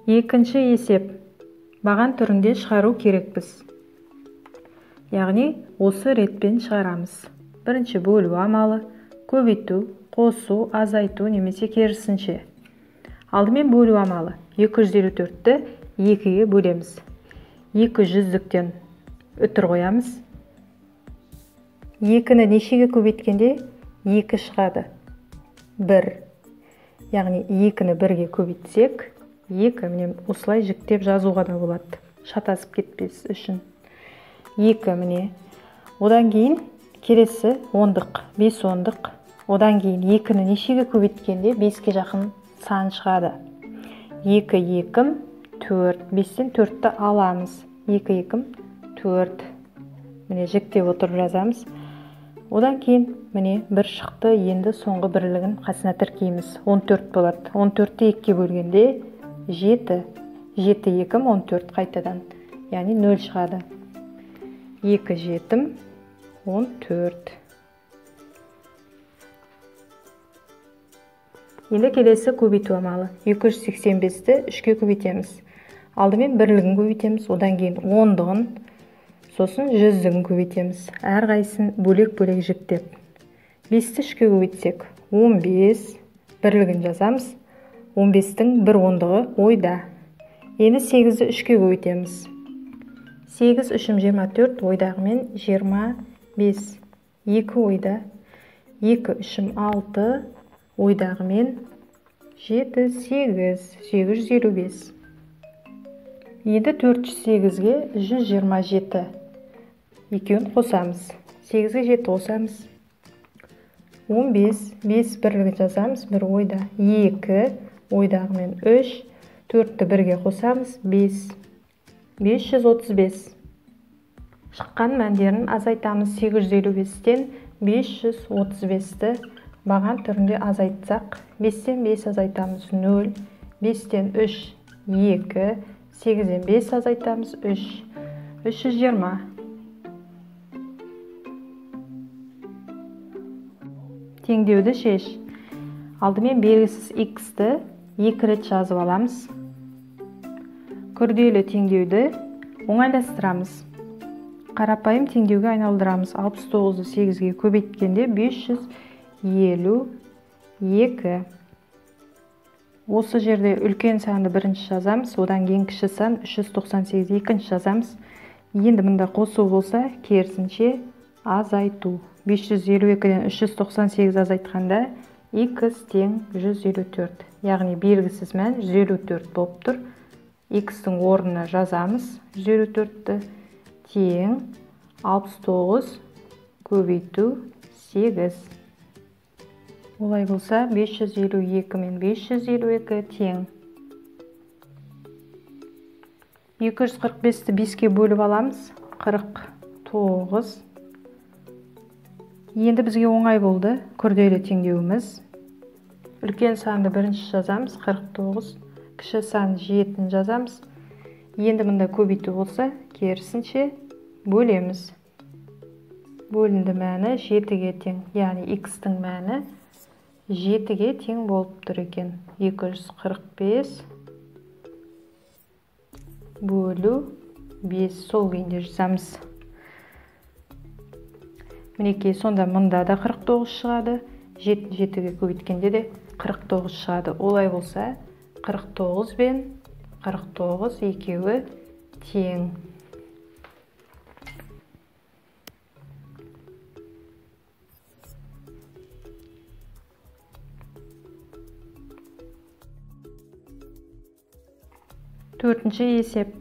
Екінші есеп. Баған түрінде шығару керекпіз. Яғни осы ретпен шығарамыз. Бірінші бөлу амалы, көбейту, қосу, азайту немесе керісінше. Алдымен бөлу амалы. 254-ті 2-ге бөлеміз. 200-діктен үтір қоямыз. 2-ні нешеге көбейткенде 2 шығады? 1. Яғни 2-ні 1-ге көбейтсек, 2, міне осылай жіктеп жазуға да болады, шатасып кетпес үшін. 2 міне. Одан кейін келесі ондық, 5 ондық. Одан кейін 2-ні нешеге көбейткенде 5-ке жақын сан шығады. 2, 2, 4. 5-тен 4-ті аламыз. 2, 2, 4. Міне жіктеп отырып жазамыз. Одан кейін міне 1 шықты, енді соңғы бірлігін қасына тіркейміз. 14 болады. 14-ті 2-ге бөлгенде 7. 7, 2, 14 қайтадан. Яғни 0 шығады. 2, 7, 14. Енді келесі көбейту амалы. 285-ті 3-ке көбейтеміз. Алдымен бірлігін көбейтеміз, одан кейін ондығын, сосын жүздігін көбейтеміз. Әрқайсысын бөлек-бөлек жіктеп. 5-ті 3-ке көбейтсек, 15, бірлігін жазамыз. 15-тің бір ондығы ойда. Енді 8-ді 3-ке көбейтеміз. 8, 3, 24, ойдағымен 25. 2 ойда. 2, 3, 6, ойдағымен 7, 8, 855. Енді 408-ге 127. Екеуін қосамыз. 8-ге 7 қосамыз. 15, 5 бірлігін жазамыз, 1 ойда. 2, ойдағымен 3, 4-ті 1-ге қосамыз, 5. 535. Шыққан мәндерін азайтамыз. 855-тен 535-ті баған түрінде азайтсақ, 5-тен 5 азайтамыз, 0, 5-тен 3, 2, 8-ден 5 азайтамыз, 3, 320. Теңдеуді шеш. Алдымен белгісіз x-ті 2 рет жазып аламыз. Күрделі теңдеуді оңайластырамыз. Қарапайым теңдеуге айналдырамыз. 69-ды 8-ге көбейткенде 552. Осы жерде үлкен санды бірінші жазамыз, одан кейін кіші сан 398 екінші жазамыз. Енді мында қосу болса, керісінше азайту. 552-ден 398 азайтқанда x тең 154. Яғни белгісіз мән 154 болып тұр. X-тің орнына жазамыз 154-ті тең 69 көбейту 8. Олай болса 552 мен 552 тең. 245-ті 5-ке бөліп аламыз. 49. Енді бізге оңай болды күрделі теңдеуіміз. Үлкен санды бірінші жазамыз, 49. Кіші сан 7-ні жазамыз. Енді мында көбейту болса, керісінше бөлеміз. Бөлінді мәні 7-ге тең, яғни x-тің мәні 7-ге тең болып тұр екен. 245 бөлу 5, сол күйінде жазамыз. Мінекей, сонда мында да 49 шығады, 7 7-ге көбейткенде де 49 шығады. Олай болса, 49 бен 49 екеуі тең. Төртінші есеп.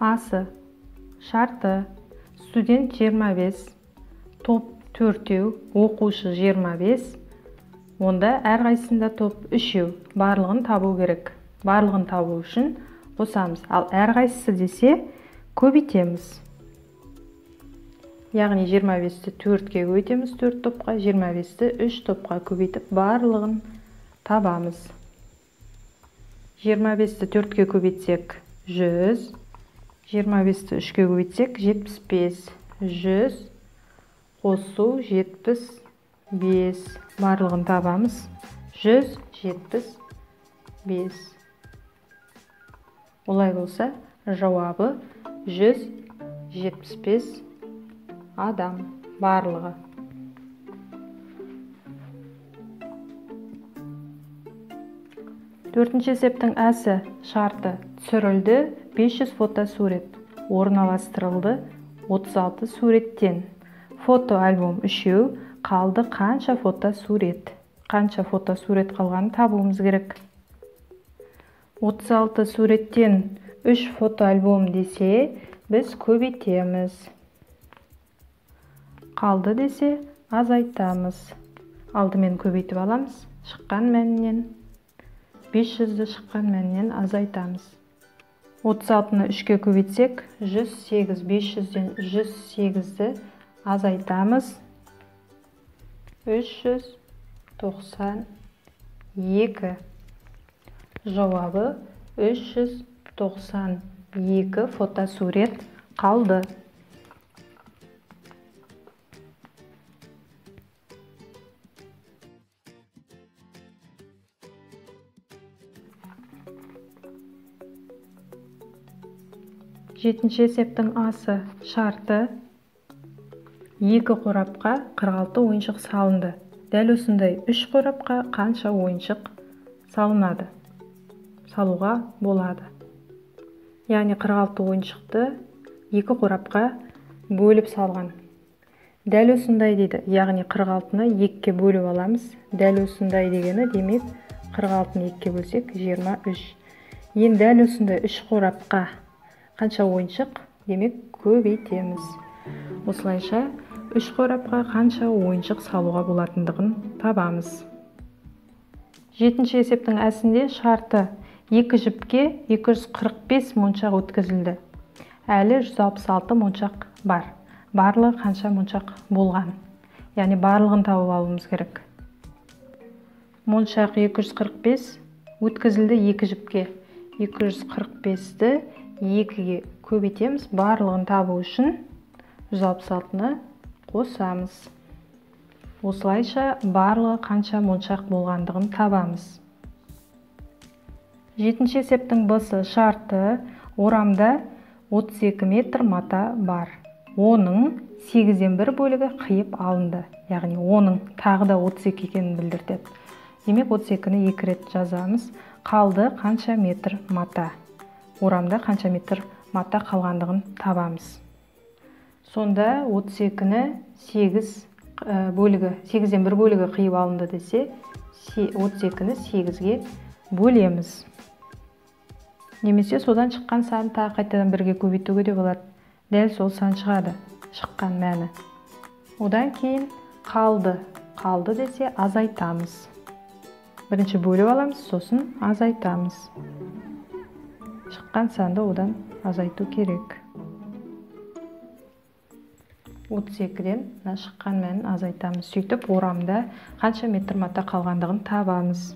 Асы шарты студент 25, топ 4, оқушы 25. Онда әрқайсысында топ 3, барлығын табу керек. Барлығын табу үшін қосамыз. Ал әрқайсысы десе көбейтеміз. Яғни 25-ті 4-ке көбейтеміз, 4 топқа, 25-ті 3 топқа көбейтіп барлығын табамыз. 25-ті 4-ке көбейтсек 100, 25-ті 3-ке көбейтсек 75, 100 қосу 75, барлығын табамыз. 175. Олай болса, жауабы 175 адам барлығы. Төртінші есептің әсі шарты түсірілді 500 фотосурет, орналастырылды 36 суреттен. Фотоальбом 3, қалды қанша фотосурет? Қанша фотосурет қалғанын табуымыз керек. 36 суреттен 3 фотоальбом десе, біз көбейтеміз. Қалды десе, азайтамыз. Алдымен көбейтіп аламыз, шыққан мәнінен. 500-ді шыққан мәнінен азайтамыз. 36-ны 3-ке көбейтсек, 108, 500-ден 108-ді азайтамыз. 392. Жауабы 392 фотосурет қалды. Жетінші есептің асы шарты 2 қорапқа 46 ойыншық салынды. Дәл осындай 3 қорапқа қанша ойыншық салынады? Салуға болады. Яғни 46 ойыншықты 2 қорапқа бөліп салған. Дәл осындай дейді. Яғни 46-ны 2-ке бөліп аламыз. Дәл осындай дегені, демек 46-ны 2-ке бөлсек 23. Енді дәл осындай 3 қорапқа қанша ойыншық, демек көбейтеміз. Осылайша 3 қорапқа қанша ойыншық салуға болатындығын табамыз. Жетінші есептің әсінде шарты 2 жіпке 245 моншақ өткізілді. Әлі 166 моншақ бар. Барлығы қанша моншақ болған? Яғни барлығын тауып алуымыз керек. Моншақ 245 өткізілді 2 жіпке. 245-ті 2-ге көбейтеміз. Барлығын табу үшін 166-ны қосамыз. Осылайша барлығы қанша моншақ болғандығын табамыз. Жетінші есептің б-сы шарты орамда 32 метр мата бар. Оның 8-ден 1 бөлігі қиып алынды. Яғни оның тағы да 32 екенін білдіртеді. Демек 32-ні 2 рет жазамыз. Қалды қанша метр мата? Орамда қанша метр мата қалғандығын табамыз. Сонда 32-ні 8 бөлігі, 8-ден 1 бөлігі қиып алынды десе, 32-ні 8-ге бөлеміз. Немесе содан шыққан сан тағы қайтадан 1-ге көбейтуге де болады. Дәл сол сан шығады, шыққан мәні. Одан кейін қалды. Қалды десе азайтамыз. Бірінші бөліп аламыз, сосын азайтамыз. Шыққан санды одан азайту керек. 32-ден шыққан мәнін азайтамыз. Сөйтіп орамда қанша метр мата қалғандығын табамыз.